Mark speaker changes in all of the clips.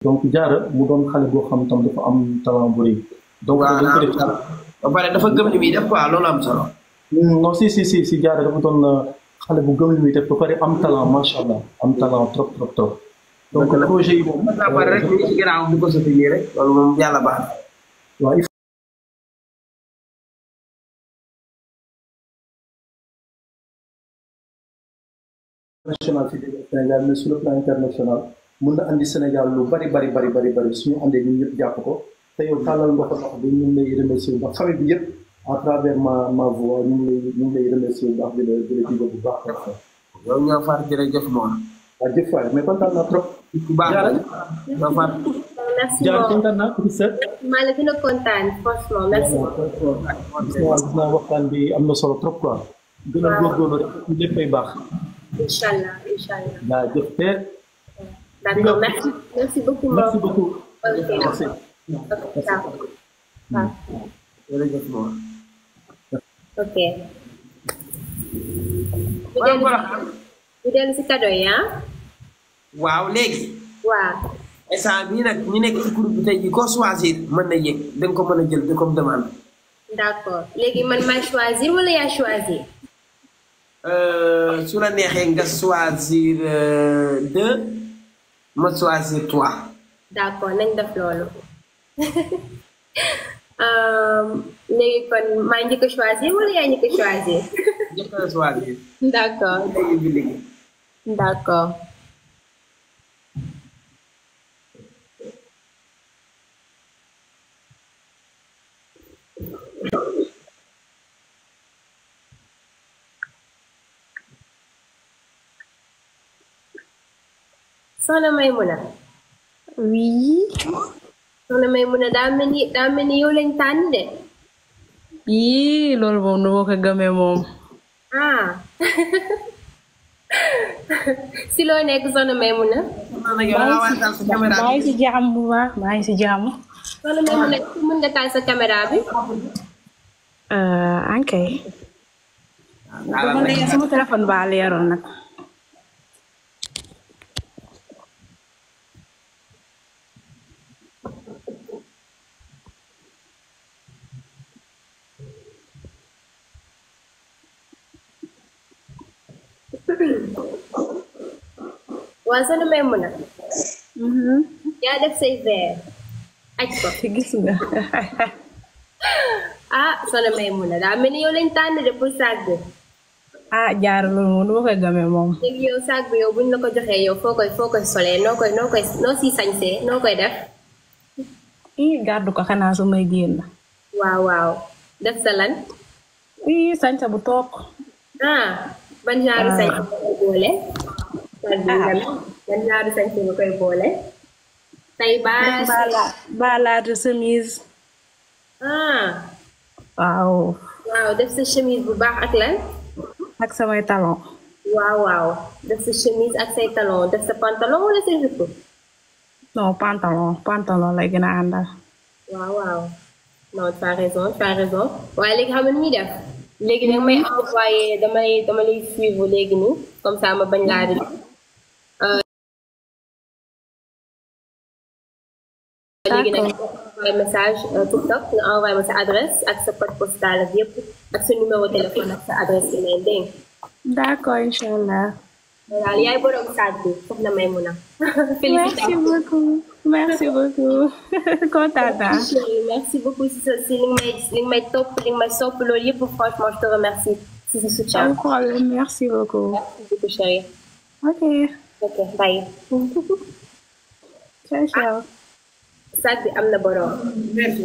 Speaker 1: donc jaara mu doon xale boo xam tam dafa am talent bu rëy. donc
Speaker 2: waaw
Speaker 1: dañ ko def
Speaker 2: ba pare dafa gëm li muy def quoi loolu am solo.
Speaker 1: non si jaara dafa doon xale bu gëm li muy def ba pare am talent macha allah am talent trop trop trop. donc projet yi moom.
Speaker 2: ba pare rek ñu ngi ci ginnaaw di ko soutenir rek loolu moom yàlla baax na.
Speaker 1: waaw national ci Sénégal mais sur le plan international mun na andi Sénégal lu bari suñu andee ñun ñëpp jàpp ko te yow tàllal nga ko ndox bi ñu ngi lay remercier bu baax famille bi yëpp à travers ma voix ñu ngi lay remercier bu baax di la digal bu baax.
Speaker 2: yow ñoo far jërëjëf moom.
Speaker 1: waaw jëf waay mais kontaan naa trop.
Speaker 2: bu baax la ñoo far.
Speaker 3: merci
Speaker 1: Jaar
Speaker 3: beaucoup
Speaker 1: kontaan naa ko sër.
Speaker 3: maa la gën a kontaan franchement merci beaucoup.
Speaker 1: gis naa waxtaan bi am na solo trop quoi. gën a góorgóorlu rek léppay baax.
Speaker 3: Inch'Allah.
Speaker 1: daa jëf te.
Speaker 3: D'accord, merci beaucoup.
Speaker 1: Merci beaucoup.
Speaker 3: Ok.
Speaker 1: Merci.
Speaker 3: Ok, ciao. Ciao.
Speaker 2: jërëjëf moom.
Speaker 3: Ok. ñu dellu si cadeau yi ah.
Speaker 2: waaw léegi.
Speaker 3: waaw.
Speaker 2: instant bii nag ñu nekk ci groupe bi tey jii koo choisir mën na yëg da nga ko mën a jël de comme demande.
Speaker 3: D'accord léegi man maay choisir wala yaa choisir.
Speaker 2: su la neexee nga choisir deux ma choisir trois.
Speaker 3: D'accord nañ def loolu. léegi kon maa njëkk a choisir wala yaa njëkk a choisir.
Speaker 2: njëkk a choisir.
Speaker 3: D'accord. D'accord. Soxna Maymuna.
Speaker 4: Oui.
Speaker 3: Soxna Maymuna daa mel ni yow lañ tànn de.
Speaker 4: yii loolu moom nu ma ko gëmee moom.
Speaker 3: Ah. si loo nekk Soxna Maymuna.
Speaker 4: maa ngi si jàmm bu baax maa ngi si jàmm.
Speaker 3: Soxna Maymuna mën nga taal sa caméra bi.
Speaker 4: ankay. dama ne sama téléphone baa leeroon nag.
Speaker 3: waa Soxna Maymuna. yaa def say verre. aj ko
Speaker 4: gis nga.
Speaker 3: ah Soxna Maymuna daa mel ni yow lañ tànn de pour saag bi.
Speaker 4: ah jaar loolu moom nu ma koy gëmee moom.
Speaker 3: léegi yow saag bi yow buñ la ko joxee yow foo koy solee noo siy sañsee noo koy def.
Speaker 4: gàddu ko xanaa su may génn.
Speaker 3: waaw def sa lan.
Speaker 4: sañsa bu toog.
Speaker 3: ah ban genre sañse nga koy boole. ban genre sañse nga koy boole. tay
Speaker 4: baalaata chemise.
Speaker 3: waaw def sa chemise bu baax ak lan.
Speaker 4: ak samay talon.
Speaker 3: waaw def sa chemise ak say talon def sa pantalon wala sa jupe.
Speaker 4: non pantalon lay gën a àndal.
Speaker 3: waaw non tu as raison waaye léegi xam nga ni ñuy def. léegi nag may envoyé dama lay suivre léegi nii comme ça ma bañ laa di. léegi nag nga envoyé message TikTok nga envoyé ma sa adresse ak sa code postal ak yëpp ak sa numéro téléphone ak sa adresse email dégg nga.
Speaker 4: d'accord inchallah.
Speaker 3: daal yaay borom saag bi Soxna Maymuna. félicitations
Speaker 4: merci beaucoup kontaan naa.
Speaker 3: merci beaucoup si li nga may topp li nga may sopp loolu yëpp franchement je te remercie si sa soutien.
Speaker 4: Pas de problème merci beaucoup.
Speaker 3: merci beaucoup chérie. ok bye.
Speaker 4: ciao.
Speaker 3: saag bi am na borom.
Speaker 2: merci.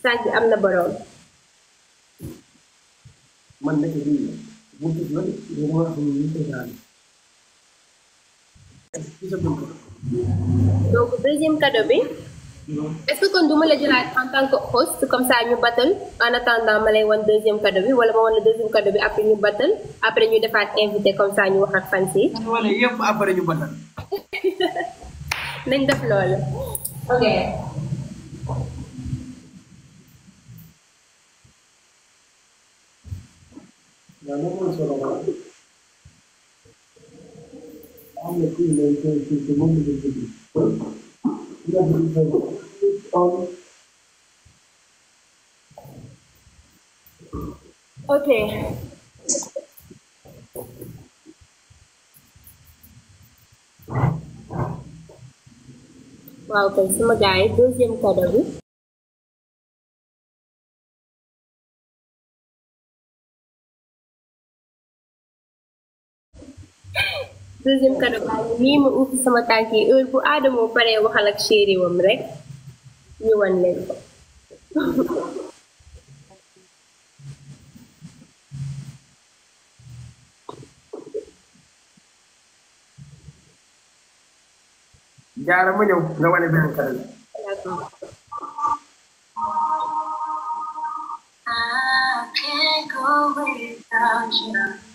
Speaker 3: saag bi am na borom.
Speaker 2: man nag lii bu gis la yow maa xam ne ñu koy daal.
Speaker 3: donc deuxième cadeau bi. est-ce que kon du ma la jëlaat en tant que host comme ça ñu battle en attendant ma lay wan deuxième cadeau bi wala ma wan la deuxième cadeau bi après ñu battle après ñu defaat invité comme ça ñu wax ak fans yi.
Speaker 2: wala yëpp après ñu batal.
Speaker 3: nañ def loolu. ok. ok waaw kay sama gars yi deuxième cadeau bi deuxième cadeau baa ngi nii ma ubbi sama tànk yi heure bu Adamo paree waxal ak chéri wam rek ñu wan leen ko
Speaker 2: jaara ma ñëw nga wane benn cadeau bi.
Speaker 3: I can't go without you.